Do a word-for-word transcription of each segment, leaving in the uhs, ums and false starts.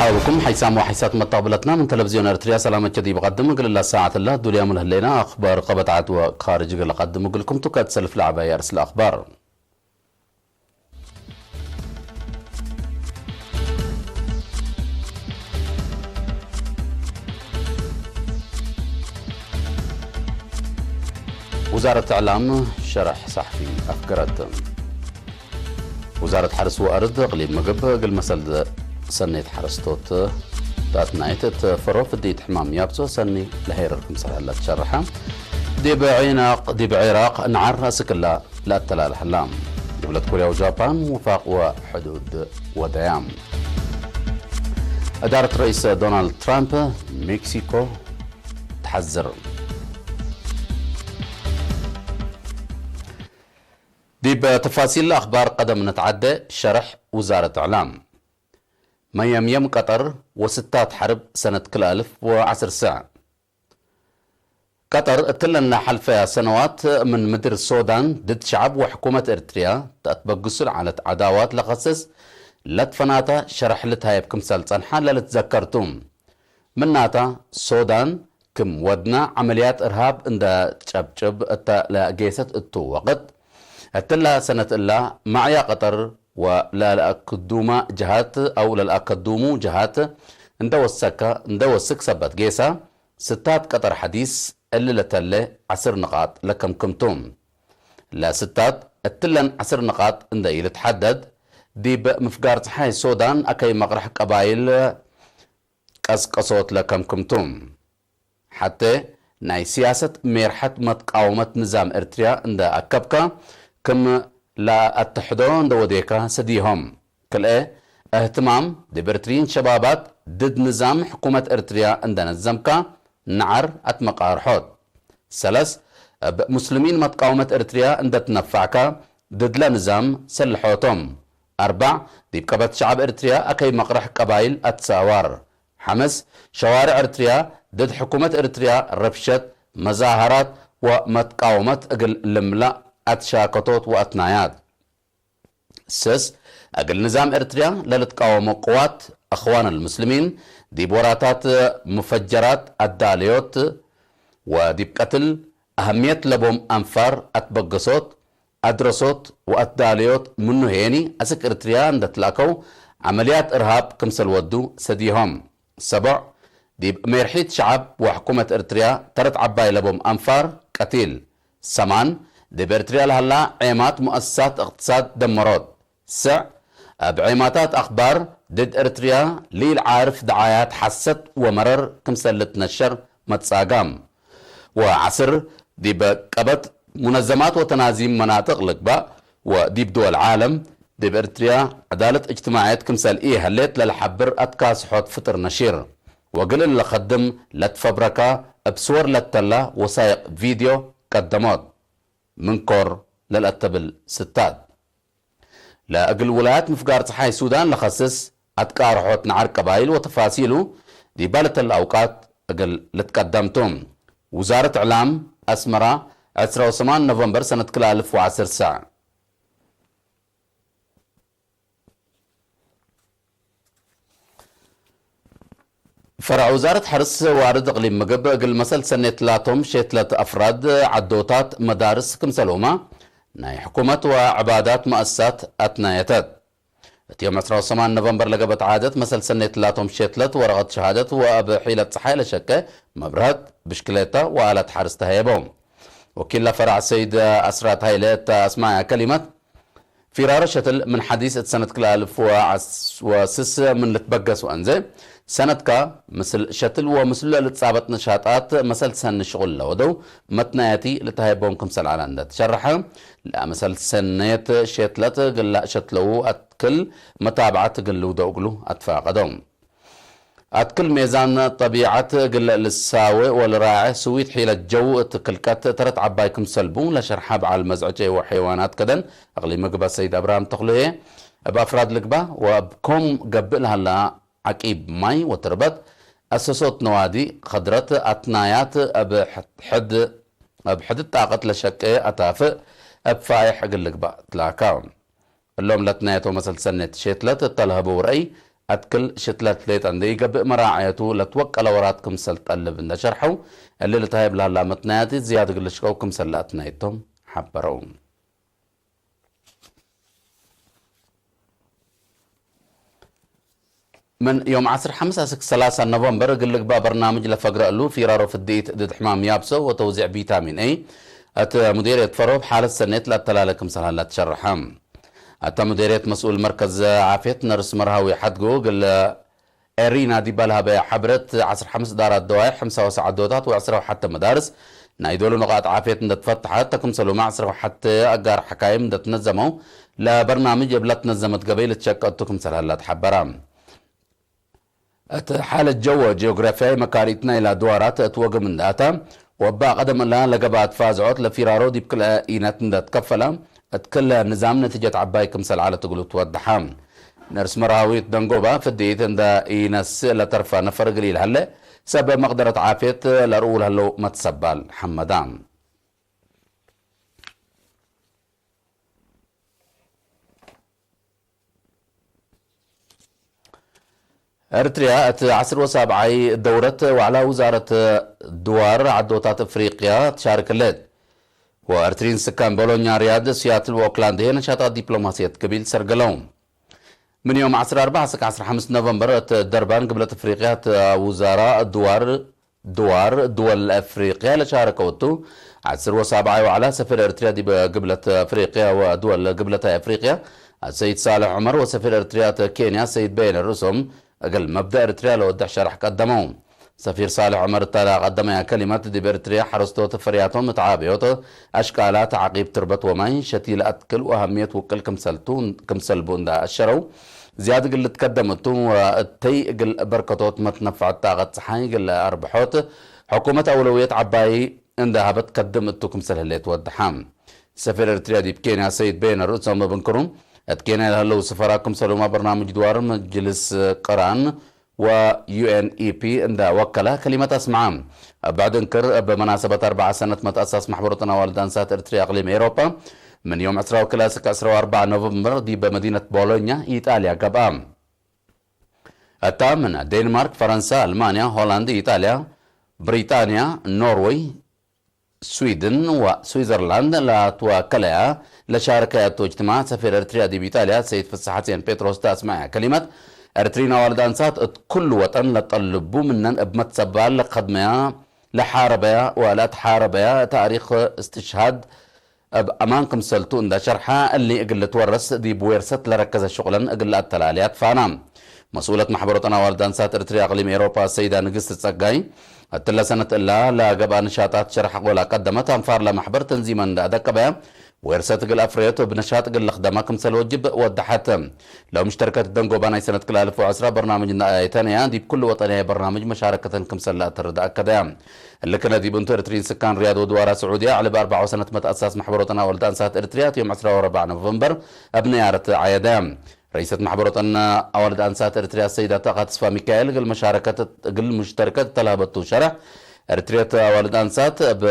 አውኩም ሐይሳም ወሐይሳት መተቅብለትና ምን ተለቪዝዮን ኤርትርያ ሰላመቼ ዲብ ቀድም እግል እላ ሳዐት እላ ዱልያም ለህሌና አክባር ቀበት ዐድ ወካርጅ እግል ቀድም እግልኩም ቱ ከእት ሰልፍ ለዐባይ አርስ ለአክባር። ውዛረት እዕላም ሸርሕ ሰሕፊ አፍገረት። ውዛረት ሐርስ ወአርድ እቅሊም ምግብ እግል መሰል ሰኔት ሐረስቶት ዳትናይት እት ፈሮ ፍዲት ሕማም ያብሶ ሰኒ ለሄረር ክምሰል ሀላ ትሸርሐ። ዲብ ዒናቅ፣ ዲብ ዒራቅ ነዓር አስክላ ለአተላል ሀላ። ድውለት ኮርያ ወጃፓን ውፋቅ ወሕዱድ ወደያ። እዳረት ረኢስ ዶናልድ ትራምፕ ሜክሲኮ ተሐዝር። ዲብ ተፋሲል አኽባር ቀደም ንትዓደ። ሸርሕ ውዛረት እዕላም። መየምየም ቀጠር ወስታት ሐርብ ሰነት ክልኤ አልፍ ወዐስር ሰዕ። ቀጠር እትለን ለሐልፈያ ሰነዋት ምን ምድር ሶዳን ድድ ሸዐብ ወሕኩመት ኤርትርያ ተአትበግሱ ለዐለት ዐዳዋት ለከስስ ለትፈናተ ሸርሕ ልትሀየብ ክምሰል ጸንሐ ለልትዘከር ቱ። ምናተ፣ ሶዳን ክም ወድና ዐመልያት እርሃብ እንደ ጨብጭብ እተ ለጌሰት እቱ ወቅት፣ እትላ ሰነት እላ ማዕያ ቀጠር ወለለአከዱማ ጀሃት አው ለለአከዱሙ ጀሃት እንደ ወሰከ፣ እንደ ወስክ ሰበት ጌሰ፣ ስታት ቀጠር ሐዲስ እሊ ለተሌ ዐስር ንቃጥ ለከምክም ቱ። ለስታት እትለን ዐስር ንቃጥ እንደ ኢልትሐደድ፣ ዲብ ምፍጋር ጸሓይ ሶዳን አከይ መቅርሕ ቀባይል ቀስቀሶት ለከምክም ቱ። ሐቴ ናይ ስያሰት ሜርሐት መትቃወመት ንዛም ኤርትርያ እንደ አከብካ፣ ክም ለአተሕዶ እንደ ወዴካ ሰድዮም። ክልኤ እህትማም፣ ዲብ ኤርትርይን ሸባባት ድድ ንዛም ሕኩመት ኤርትርያ እንደ ነዘምካ፣ ነዓር አትመቃርሖት። ሰለስ፣ እብ ሙስልሚን መትቃወመት ኤርትርያ እንደ ትነፋዕካ፣ ድድለ ንዛም ሰልሖቶም። አርበዕ፣ ዲብ ቀበት ሸዐብ ኤርትርያ አከይ መቅረሕ ቀባይል አትሳዋር። ሐምስ፣ ሸዋርዕ ኤርትርያ ድድ ሕኩመት ኤርትርያ ረብሸት፣ መዛሀራት ወመትቃወመት እግል ልምለእ አትሻከቶት ወአትናያት። ስስ፣ እግል ንዛም ኤርትርያ ለልትቃወሞ ቅዋት እኽዋን አልሙስሊሚን ዲብ ወራታት ሙፈጀራት አዳለዮት ወዲብ ቀትል አህምየት ለቦም አንፋር አትበገሶት፣ አድረሶት ወአትዳለዮት ምኑ ሄኒ አስክ ኤርትርያ እንደ ትላከው ዐመልያት እርሃብ ክምሰል ወዱ ሰድዮም። ሰቦዕ፣ ዲብ ሜርሒት ሸዐብ ወሕኩመት ኤርትርያ ተረት ዐባይ ለቦም አንፋር ቀቲል። ሰማን፣ ዲብ ኤርትርያ ለሀላ ዔማት ሙአሰሳት እቅትሳድ ደመሮት። ስዕ፣ እብ ዔማታት አኽባር ድድ ኤርትርያ ሊል ዓርፍ ደዓያት ሐሰት ወመረር ክምሰል ልትነሸር መትጻጋም። ወዐስር፣ ዲብ ቀበት ሙነዘማት ወተናዚም መናጥቅ ልግባእ ወዲብ ድወል ዓለም፣ ዲብ ኤርትርያ ዐዳለት እጅትማዕየት ክምሰል ኢሀሌት ለልሐብር አትካስሖት ፍጥር ነሺር፣ ወእግል እሊ ለከድም ለትፈብረካ እብ ስወር ለተላ ወሳይቅ ቪድዮ ቀደሞት። ምን ኮር ለልአተብል ስታት። ለእግል ውላያት ምፍጋር ጸሓይ ሱዳን ለኸስስ አትቃርሖት ነዓር ቀባይል ወተፋሲሉ ዲባ ለተለ አውቃት እግል ልትቀደም ቱ። ውዛረት እዕላም፣ አስመራ፣ ዕስራ ወሰማን ኖቨምበር ሰነት ክልኤ አልፍ ወዐስር ሰዕ። ፈረዕ ውዛረት ሐርስ ወአርድ እቅሊም ምግብ፣ እግል መሰል ሰኔት ላቶም ሼትለት አፍራድ፣ ዐዶታት፣ መዳርስ ክምሰልሁመ ናይ ሕኩመት ወዕባዳት መአሰሳት አትናየተት። እት ዮም ዕስራ ወሰማን ኖቨምበር ለገብአት ዓደት፣ መሰል ሰኔት ላቶም ሼትለት ወረቀት ሸሃደት ወእብ ሒለት ጸሓይ ለሸቄ መብርሀት፣ ብሽክሌተ ወአለት ሐርስ ተሀየበው። ወኪል ለፈረዕ ሰይድ አስራት ሀይለ እተ አስማዐ ከሊመት፣ ፊራረ ሸትል ምን ሐዲስ እት ሰነት ክልኤ አልፍ ወስስ ምን ልትበገስ ወእንዜ፣ ሰነትካ ምስል ሸትል ወምስሉ ለልትጻበጥ ነሻጣት መሰል ሰኒ ሽቁል ለወደው መትናየቲ ልትሀየቦም ክምሰል ዐለ እንደ ትሸረሐ፣ ለመሰል ሰኔት ሼትለት እግል ለአሸትለው አትክል መታብዐት እግል ልውደው እግሉ አትፋቀደው። አትክል ሜዛን ጠቢዐት እግል ልሳዌ ወልራዔ ስዊት ሒለት ጀው እት ክልቀት ተረት ዐባይ ክምሰል ቡ ለሸርሐ በዓል መዝዐጨ ወሐይዋናት ከደን እቅሊም ምግበ ሰይድ አብርሃም ተኽሉ ህዬ፣ እብ አፍራድ ልግባእ ወእብ ኮም ገብእ ለሀላ ዐቂብ ማይ ወትርበት፣ አሰሶት ነዋዲ፣ ከድረት፣ አትናያት እብ ሕድ፣ እብ ሕድ ጣቀት ለሸቄ አታፍእ እብ ፋይሕ እግል ልግባእ ትላካ። እሎም ለትናየቶ መሰል ሰኔት ሼትለት እተ ለሀበው ረአይ፣ አትክል ሽትለት ሌጠ እንዴ ኢገብእ መራዐየቱ ለትወቀለ ወራት ክምሰል ጠልብ እንደ ሸርሐው፣ እሊ ልትሀይብ ለሀላ መትናያቲ ዝያድ እግል ልሽቀው ክምሰል ለአትናይቶም ሐበረው። ምን ዮም ዐስር ሐምስ አስክ ሰላሳ ኖቨምበር እግል ልግባእ በርናምጅ ለፈግረ እሉ፣ ፊራሮ ፍድኢት ድድ ሕማም ያብሰው ወተውዚዕ ቪታሚን ኤ እት ሙዴርየት ፈሮ እብ ሓለት ሰኔት ለአተላለ ክምሰል ሀላ ትሸረሐ። እተ ሙዴርየት መስኡል መርከዝ ዓፍየት ነርስ መርሃዊ ሐድጉ እግል ኤሪና ዲብ ለሀበየ ሐብረት፣ ዐስር ሐምስ ዳራት ደዋይሕ፣ ሕምሳ ወሰዕ ዶታት ወዕስራ ወሐተ መዳርስ ናይ ዶሉ ንቃጥ ዓፍየት እንደ ትፈተሐት፣ ተክምሰሉመ ዐስራ ወሐተ አጋር ሐካይም እንደ ትነዘመው፣ ለበርናምጅ እብ ለትነዘመት ገበይ ልትሸቀ እቱ ክምሰል ሀላ ተሐበረ። እት ሓለት ጀወ ጂኦግራፍያይ መካሪት ናይላ ድዋራት እት ወግም እንደ አተ፣ ወእበ አቀደም እላ ለገብአት ፋዝዖት ለፊራሮ ዲብ ክልኤ ኢነት እንደ ትከፈለ፣ እት ክለ ንዛም ነቲጀት ዐባይ ክምሰል ዐለት እግሉ ትወደሐ። ነርስ መርሃዊት ደንጎባ፣ ፍድኢት እንደ ኢነስእ ለተርፈ ነፈር እግል ኢልሀለ፣ ሰብ መቅደረት ዓፍየት ለርኡ ለህለው መትሰባል ሐመዳ። ኤርትርያ እት ዐስር ወሳብዓይ ደውረት ዋዕላ ውዛረት ድዋር ዐዶታት እፍሪቅያ ትሻርክ ህሌት። ወኤርትሪን ስካን ቦሎኛ፣ ሪያድ፣ ሲያትል ወኦክላንድ ህዬ ነሻጣት ዲፕሎማስየት ክም ኢልሰርገለው። ምን ዮም ዐስር አርበዕ አስክ ዐስር ሐምስ ኖቨምበር እት ደርባን ግብለት እፍሪቅያ እት ውዛራ ድዋር ድዋር ድወል አፍሪቅያ ለሻረከው እቱ፣ ዐስር ወሳብዓይ ወዐላ ሰፊር ኤርትርያ ዲብ ግብለት አፍሪቅያ ወድወል ግብለታይ አፍሪቅያ አሰይድ ሳልሕ ዑመር ወሰፊር ኤርትርያ እት ኬንያ ሰይድ በየነ ርእሶም፣ እግል መብደእ ኤርትርያ ለወድሕ ሸርሕ ቀደመው። ሰፊር ሳልሕ ዑመር እተ ለቀደመያ ከሊመት፣ ዲብ ኤርትርያ ሐረስቶት ፈርያቶም እት ዓበዮት አሽቃላት፣ ተዕቂብ ትርበት ወማይ፣ ሸቲ ለአትክል ወአሀምየት ውቅል ክምሰልቱ፣ ክምሰልቡ እንዳ አሸረው፣ ዝያድ እግል ልትከደም እቱ ወእተይ እግል በርከቶት መትነፈዐት ጣቀት ጸሓይ እግል አርብሖት ሕኩመት አውለውየት ዐባይ እንደ ሀበት ከድም እቱ ክምሰል ህሌት ወደሐ። ሰፊር ኤርትርያ ዲብ ኬንያ ሰይድ በየነ ርእሶም እብ እንክሩ፣ እት ኬንያ ለህለው ስፈራ ክምሰሉመ በርናምጅ ድዋር መጅልስ ቅራን ወዩኤንኢፒ እንደ ወከለ ከሊመት አስመዐ። እብ ብዕድ እንክር፣ እብ መናሰበት አርበዓ ሰነት መትአሳስ ማሕበር ወጠን አዋልድ አንሳት ኤርትርያ አቅሊም ኤሮፓ፣ ምን ዮም ዕስራ ወክልኤ እስክ ዕስራ ወአርበዕ ኖቨምበር ዲብ መዲነት ቦሎኛ ኢጣልያ ገብአ። እታ ምን ዴንማርክ፣ ፈረንሳ፣ አልማንያ፣ ሆላንድ፣ ኢጣልያ፣ ብሪጣንያ፣ ኖርወይ፣ ስዊድን ወስዊዘርላንድ ለአትወከለያ ለሻርከያቱ እጅትማዕ፣ ሰፊር ኤርትርያ ዲብ ኢጣልያ ሰይድ ፍስሐ ሐሴን ጴጥሮስ ተአስመዐያ ከሊመት፣ ኤርትሪን አዋልድ አንሳት እት ኩሉ ወጠን ለጠልቡ ምነን እብ መትሰባል ለከድመያ፣ ለሓረበያ ወለአትሓረበያ ታሪክ እስትሽሃድ እብ አማን ክምሰልቱ እንደ ሸርሐ፣ እሊ እግል ልትወረስ ዲብ ዌርሰት ለረከዘ ሹቅለን እግል ለአተላልያ ትፋና። መስኡለት ማሕበር ወጠን አዋልድ አንሳት ኤርትርያ አቅሊም ኤሮፓ ሰይዳ ንግስት ጸጋይ፣ እትለ ሰነት እላ ለገብአ ንሻጣት ሸርሕ ሐቆላ ቀደመት። አንፋር ለማሕበር ተንዚመን እንደ አደቀበ፣ ዌርሰት እግል አፍረየት እብ ነሻጥ እግል ልክደማ ክምሰል ወጅብ ወደሐት። ለሙሽተርከት ደንጎባ ናይ ሰነት ክልኤ አልፍ ወዐስራ በርናምጅ እንደ አየተነያ፣ ዲብ ኩሉ ወጠንያይ በርናምጅ መሻረከተን ክምሰል ለአተርድ አከደያ። እሊ ክነ ዲብ እንቱ ኤርትሪን ስካን ሪያድ ወድዋራ ስዑድያ፣ ዕልብ አርበዕ ወሰነት መትአሳስ ማሕበር ወጠን አዋልድ አንሳት ኤርትርያ፣ ዮም ዕስራ ወአርበዕ ኖቨምበር እብ ነያረት ዐየደ። ረኢሰት ማሕበር ወጠን አዋልድ አንሳት ኤርትርያ ሰይዳ ታቃ ተስፋ ሚካኤል፣ እግል መሻረከት፣ እግል ሙሽተርከት እተ ለሀበቱ ሸረሕ፣ ኤርትርየት አዋልድ አንሳት እብ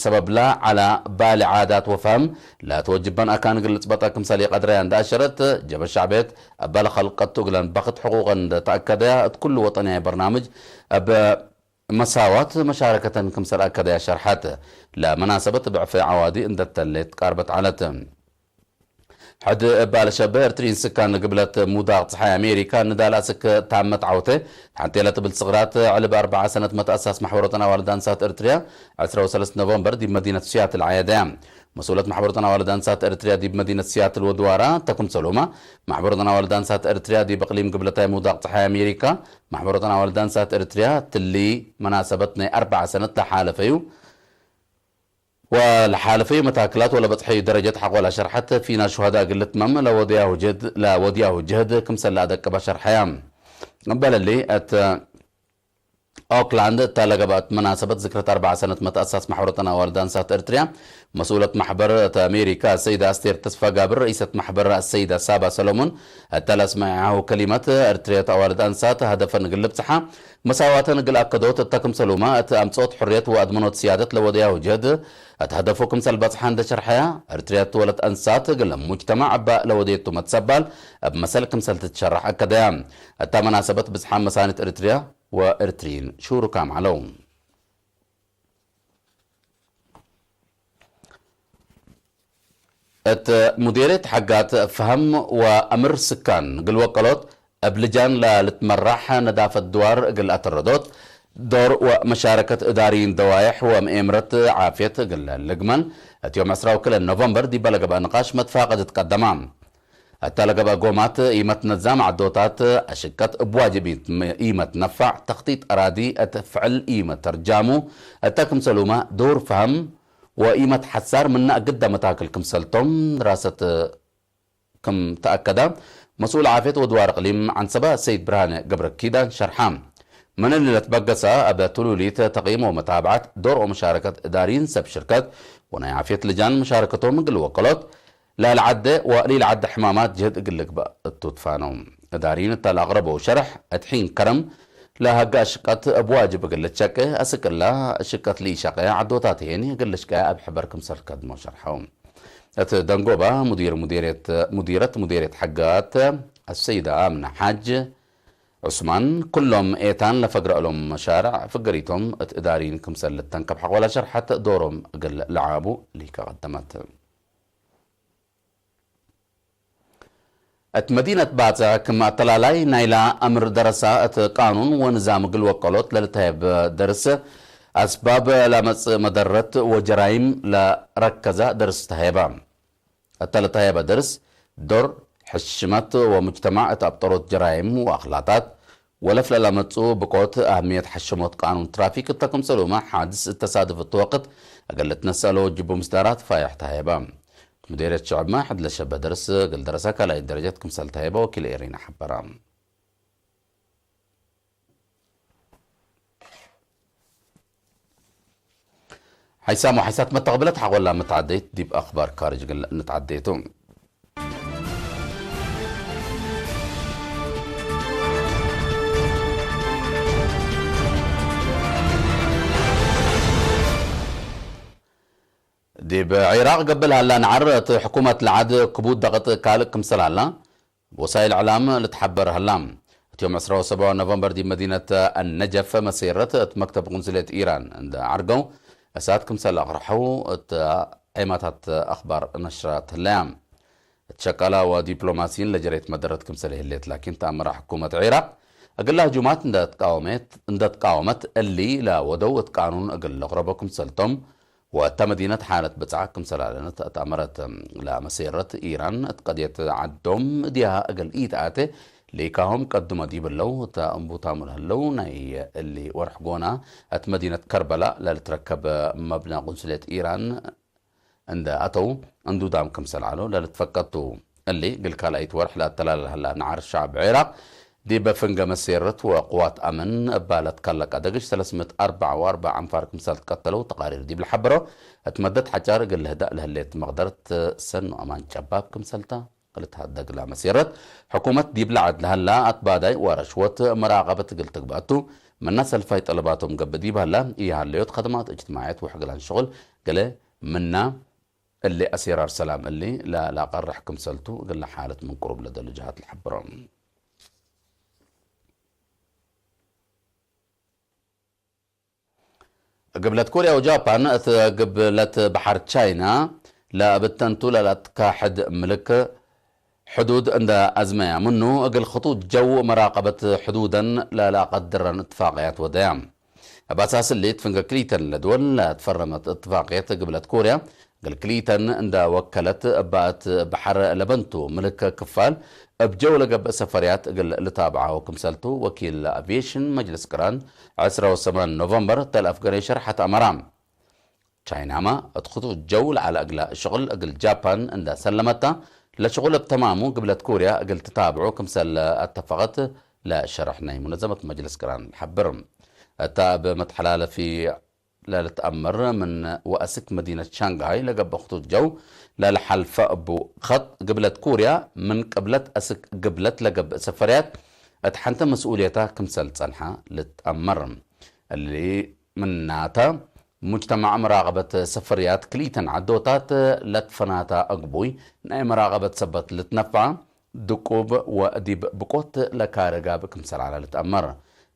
ሰበብላ ዐላ ባሊ ዓዳት ወፈህም ለትወጅበን አካን እግል ልጽበጠ ክምሰል ኢቀድረያ እንደ አሸረት፣ ጀበ ሸዕብየት እበ ለከልቀቱ እግለን በክት ሕቁቀን እንደ ተአከደያ፣ እት ኩሉ ወጠንያይ በርናምጅ እብ መሳዋት መሻረከተን ክምሰል አከደያ ሸርሐት። ለመናሰበት ብዕፈ ዐዋዲ እንደ ተሌት ቃርበት ዐለት። ሕድ እብ አልሸበ ኤርትሪን ስካን ግብለት ሙዳቅ ጸሓይ አሜሪካ ንዳል አስክ ታመት ዐውተ ሐንቴ ለትብል ስቅራት ዕልብ አርበዓ ሰነት መትአሳስ ማሕበር ወጠን አዋልድ አንሳት ኤርትርያ ዕስራ ወሰለስት ኖቨምበር ዲብ መዲነት ሲያትል ዐየደ። መስኡለት ማሕበር ወጠን አዋልድ አንሳት ኤርትርያ ዲብ መዲነት ሲያትል ወድዋራ ተክምሰሉመ፣ ማሕበር ወጠን አዋልድ አንሳት ኤርትርያ ዲብ እቅሊም ግብለታይ ሙዳቅ ጸሓይ አሜሪካ፣ ማሕበር ወጠን አዋልድ አንሳት ኤርትርያ ትሊ መናሰበት ናይ አርበዓ ሰነት ለሓለፈዩ ወለሓለፈዩ መታክላት ወለበጽሐዩ ደረጀት ሐቆ ለሸርሐት፣ ፊና ሹሀዳ እግል ልትመም ለወድያሁ ጀህድ፣ ለወድያሁ ጀህድ ክምሰል ለአደቅበ ሸርሐያ። እበለሊ እት ኦክላንድ እተ ለገብአት መናሰበት ዝክረት አርበዕ ሰነት መትአሳስ ማሕበር ወጠን አዋልድ አንሳት ኤርትርያ፣ መስኡለት ማሕበር እት አሜሪካ አሰይደ አስቴር ተስፋጋብር፣ ረኢሰት ማሕበር አሰይደ ሳባ ሰሎሞን፣ እተ ለአስመዐሁ ከሊመት፣ ኤርትርየት አዋልድ አንሳት ሀደፈን እግል ልብጽሓ፣ መሳዋተን እግል አከዶት እተ ክምሰሉመ፣ እት አምጽኦት ሕርየት ወአድመኖት ስያደት ለወደያሁ ጀህድ፣ እት ሀደፉ ክምሰል በጽሐ እንደ ሸርሐያ፣ ኤርትርየት ወለት አንሳት እግል ሙጅተማዕ እበ ለወደየቱ መትሰባል፣ እብ መሰል ክምሰል ትትሸራሕ አከደያ። እተ መናሰበት ብዝሓም መሳኒት ኤርትርያ፣ ወኤርትሪን ሹሩካም ዐለው። እት ሙዴርየት ሐጋት ፈሀም ወአምር ስካን እግል ወቀሎት፣ እብ ልጃን ለልትመራሕ ነዳፈት ድዋር እግል አተረዶት፣ ዶር ወመሻረከት እዳሪይን ደዋየሕ ወመኤምረት ዓፍየት እግል ልግመል፣ እት ዮም ዕስራ ወክልኤ ኖቨምበር ዲበ ለገብአ ንቃሽ መትፋቀድት ቀደማ። እተ ለገብአ ጎማት፣ ኢመት ነዛም ዐዶታት፣ አሽቀት እብ ዋጅብ ኢመትነፋዕ፣ ተክጢጥ አራዲ እት ፍዕል ኢመተርጃሙ፣ እተ ክምሰሉመ ዶር ፈሀም ወኢመት ሐሳር ምነ እግደ መታክል ክምሰልቶም ድራሰት ክም ተአከደ፣ መስኡል ዓፍየት ወድዋር እቅሊም ዐንሰበ ሰይድ ብርሃነ ገብረኪዳን ሸርሐ። ምን እሊ ለትበገሰ፣ እብ ትሉሊት ተቅይም ወመታብዐት ዶር ወመሻረከት እዳሪይን ሰብ ሽርከት ወናይ ዓፍየት ልጃን መሻረከቶም እግል ወቀሎት፣ ለልዓዴ ወለኢልዓዴ ሕማማት ጅህድ እግል ልግበእ እቱ ትፋነው። እዳሪን እተ ለአቅረበው ሸርሕ፣ እት ሒን ከረም ለሀገ አሽቀት እብ ዋጅብ እግል ልትሸቄ፣ አስክ እለ አሽቀት ለኢሸቄ ዐዶታት ህዬ እግል ልሽቀያ እብ ሕበር ክምሰል ከድሞ ሸርሐው። እት ደንጎባ ሙዲር ሙዲርየት፣ ሙዲረት ሙዲርየት ሐጋት አሰይደ አምነ ሓጅ ዑስማን፣ ኩሎም ኤታን ለፈግረ እሎም መሻርዕ ፍገሪቶም እት እዳሪን ክምሰል ልተንከብ ሐቆለ ሸርሐት፣ ዶሮም እግል ለዓቡ ሊከ ቀደመት። እት መዲነት ባጽዕ ክም አተላላይ ናይላ አምር ደረሳ እት ቃኑን ወንዛም እግል ወቀሎት ለልትሀየብ ደርስ፣ አስባብ ለአመጽእ መደረት ወጀራይም ለረከዘ ደርስ ተሀየበ። እተ ለተሀየበ ደርስ፣ ዶር፣ ሕሽመት ወሙጅተማዕ እት አብጠሮት ጀራይም ወአክላጣት፣ ወለፍለ ለመጽኡ ብቆት፣ አህምየት ሐሸሞት ቃኑን ትራፊክ እተ ክምሰሉመ፣ ሓድስ እት ተሳድፍ እቱ ወቅት እግል ልትነሰአሎ ወጅቡ ምስዳራት ፋይሕ ተሀየበ። እት ሙዴርየት ሽዕብመ፣ ሕድ ለሸበ ደርስ እግል ደረሰ ካልኣይት ደረጀት ክምሰል ተሀየበ ወኪል ኤሪና ሐበረ። ሓይሳም ወሓይሳት መተቅብለት ሐቆላ መትዓደይት ዲብ አኽባር ካርጅ እግል ንትዓደይ ቱ። ዲብ ዒራቅ ገብእ ለሀላ ነዓር እት ሕኩመት ለዐድ ክቡድ ደቅጥ ካልእ ክምሰል ሀላ፣ ወሳይል እዕላም ልትሐበር ሀላ። እት ዮም ዕስራ ወሰብዕ ኖቨምበር ዲብ መዲነት አነጀፍ መሴረት እት መክተብ ቁንስልየት ኢራን እንደ ዐርገው እሳት ክምሰል አቅረሐው እት ዔማታት አኽባር ነሽራት ህለያ። እት ሸቃላ ወዲፕሎማሲይን ለጀሬት መደረት ክምሰል ህሌት፣ ላኪን ተአምረ ሕኩመት ዒራቅ እግለ ህጁማት እንደ ትቃወመት፣ እንደ ትቃወመት እሊ ለወደው እት ቃኑን እግል ለቅረቦ ክምሰልቶም፣ ወእተ መዲነት ሓለት ብጽዓ ክምሰል ዐለነት አትአመረት። ለመሴረት ኢራን እት ቀድየት ዐዶም እዲሃ እግል ኢተአቴ ሌካሆም ቀዱመ ዲብ ህለው እተ እንቡታሙ ለህለው ናይ እሊ ወርሕ ጎና እት መዲነት ከርበላ ለልትረከብ መብነ ቁንስልየት ኢራን እንደ አተው እንዱዳም ክምሰል ዐለው ለልትፈቀድ ቱ። እሊ እግል ካልኣይት ወርሕ ለአተላለ ለሀላ ነዓር ሸዐብ ዒራቅ ዲበ ፍንገ መሴረት ወቅዋት አምን እባ ለትከለቀ ደግሽ ሰለስ ምእት አርበዕ ወአርበዕ አንፋር ክምሰል ትቀተለው ተቃሪር ዲብ ለሐበሮ፣ እት መደት ሐጫር እግል ልህዳእ ለህሌት መቅደረት ሰኑ አማን ጨባብ ክምሰልታ ልትሀደግ ለመሴረት፣ ሕኩመት ዲብ ለዐድ ለሀላ አትባዳይ ወረሽወት መራቀበት እግል ትግበአቱ፣ ምነ ሰልፋይ ጠለባቶም ገብእ ዲብ ሀላ፣ ኢሀለዮት ከደማት እጅትማዕየት ወሕግላን ሽቁል ገሌ ምና እሊ አሴራር ሰላም እሊ ለለአቀርሕ ክምሰልቱ፣ እግለ ሓለት ምን ቅሩብ ለደሉ ጀሃት ለሐብሮ። ግብለት ኮርያ ወጃፓን እት ግብለት በሐር ቻይና ለእብ ተንቱ ለለአትካሕድ ምልክ ሕዱድ እንደ አዝመያ ምኑ፣ እግል ክጡጥ ጀው መራቀበት ሕዱደን ለለአቀድረን እትፋቅያት ወደያ። እብ አሳስ እሊ፣ እት ፍንገ ክልኢተን ለድወል ለትፈረመት እትፋቅየት ግብለት ኮርያ፣ እግል ክልኢተን እንደ ወከለት እባ እት በሐር ለበንቱ ምልክ ክፋል እብ ጀው ለገብእ ሰፈርያት እግል ልታብዓው ክምሰልቱ፣ ወኪል አቪዬሽን መጅልስ ቅራን ዕስራ ወሰማን ኖቨምበር ተልአፍገሬ ሸርሐት አመራ። ቻይናመ እት ክጡጥ ጀው ለዐለ እግለ ሽቁል እግል ጃፓን እንደ ሰለመታ፣ ለሽቁል እብ ተማሙ ግብለት ኮርያ እግል ትታብዑ ክምሰል አተፈቀት ለሸርሕ ናይ ሙነዘመት መጅልስ ቅራን ለሐብር። እታ እብ መትሐላለፊ ለልትአመር ምን ወአስክ መዲነት ሻንግሃይ ለገብእ ክቱት ጀው ለለሐልፈ እቡ፣ ከጥ ግብለት ኩርያ ምን ቅብለት አስክ ግብለት ለገብእ ሰፈርያት እት ሐንተ መስኡልየታ ክምሰል ጸንሐ ልትአመር። እሊ ምናተ፣ ሙጅተማዕ መራቀበት ሰፈርያት ክልኢተን ዐዶታት ለትፈናታ አግቡይ ናይ መራቀበት ሰበት ልትነፈዐ ድቁብ ወዲብ ብቆት ለካርጋብ ክምሰል ዐለ ልትአመር።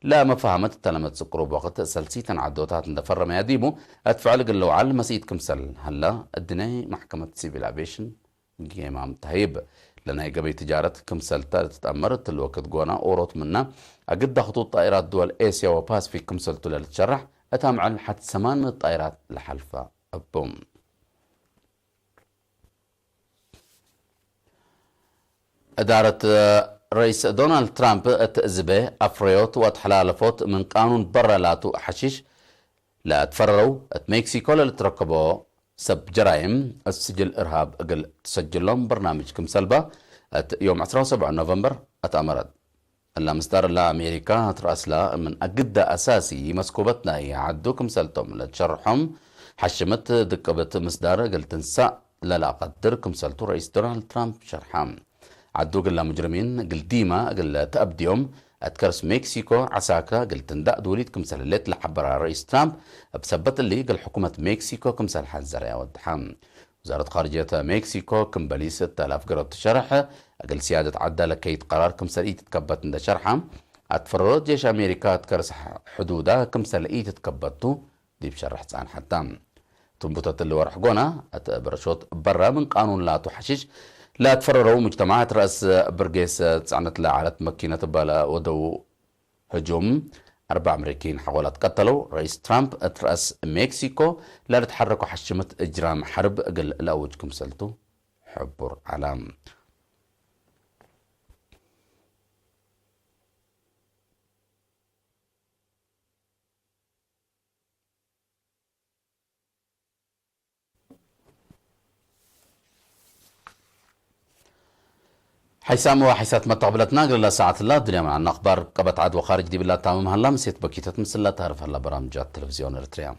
ለመፋህመት እተ ለመጽእ ቅሩብ ወቅት ሰልሲተን ዐዶታት እንደ ፈረመያ ዲቡ እት ፍዕል እግል ልውዓል መስኢት ክምሰል ሀላ እድናይ መሕከመት ሲቪል አቪዬሽን ጌማም ተህይብ። ለናይ ገበይ ትጃረት ክምሰልተ ልትትአመር እትሊ ወቅት ጎና ኦሮት ምና አግዳ ክጡጥ ጣኢራት ድወል ኤስያ ወፓስፊክ ክምሰልቱ ለልትሸራሕ እት አምዕል ሐት ሰማን ምእት ጣኢራት ለሐልፈ እቡ። እዳረት ረኢስ ዶናልድ ትራምፕ እት ዝቤ አፍረዮት ወአትሐላለፎት ምን ቃኑን በረ ላቱ ሐሺሽ ለአትፈረረው እት ሜክሲኮ ለልትረከቦ ሰብ ጀራይም እት ስጅል እርሃብ እግል ትሰጅሎም በርናምጅ ክምሰልባ እት ዮም ዐስራ ወሰብዕ ኖቨምበር አትአመረት። እላ ምስዳር ለአሜሪካ ትረአስላ ምን አግደ አሳሲ መስኩበት ናይ ዐዱ ክምሰልቶም ለትሸርሖም ሐሽምት ድቅብት ምስዳር እግል ትንሳእ ለለአቀድር ክምሰልቱ ረኢስ ዶናልድ ትራምፕ ሸርሐ። ዐዱ እግለ ሙጅርሚን እግል ዲመ እግል ተአብድዮም እት ከርስ ሜክሲኮ ዐሳክረ እግል ትንዳእ ድውሊት ክምሰል ህሌት ለሐበረ ረኢስ ትራምፕ፣ እብ ሰበት እሊ እግል ሕኩመት ሜክሲኮ ክምሰል ሐዘረ አወድሐ። ውዛረት ካርጅየት ሜክሲኮ ክም በሊስ እተ ለአፍገረቱ ሸርሕ፣ እግል ስያደት ዐደ ለከይድ ቀራር ክምሰል ኢትትከበት እንደ ሸርሐ፣ አትፈረሮት ጄሽ አሜሪካ እት ከርስ ሕዱዳ ክምሰል ኢትትከበቱ ዲብ ሸርሕ ጸንሐተ። ትንቡተት እሊ ወርሕ ጎና፣ እት በረሾት በረ ምን ቃኑን ላቱ ሐሺሽ ለአትፈረረው ሙጅተማዕ እት ረአስ ብርጌስ ጽዕነት ለዐለት መኪነት እበ ለወደው ህጁም፣ አርበዕ አምሪኪን ሐቆላት ቀተለው። ረኢስ ትራምፕ እት ረአስ ሜክሲኮ ለልትሐረኮ ሐሽምት እጅራም ሐርብ እግል ለአውጅ ክምሰልቱ ሕቡር ዐለ። ሐይሳም ወሐይሳት መተቅብለትና፣ እግለ ሰዓትላ ዱንያ ምን ዐና አኽባር ቀበት ዐድ ወኻርጅ ዲብላ ታምም ሀላ፣ ምሴት በኪተት ምስላ ታርፍ ሀላ በራምጃት ቴሌቪዝዮን ኤርትርያ።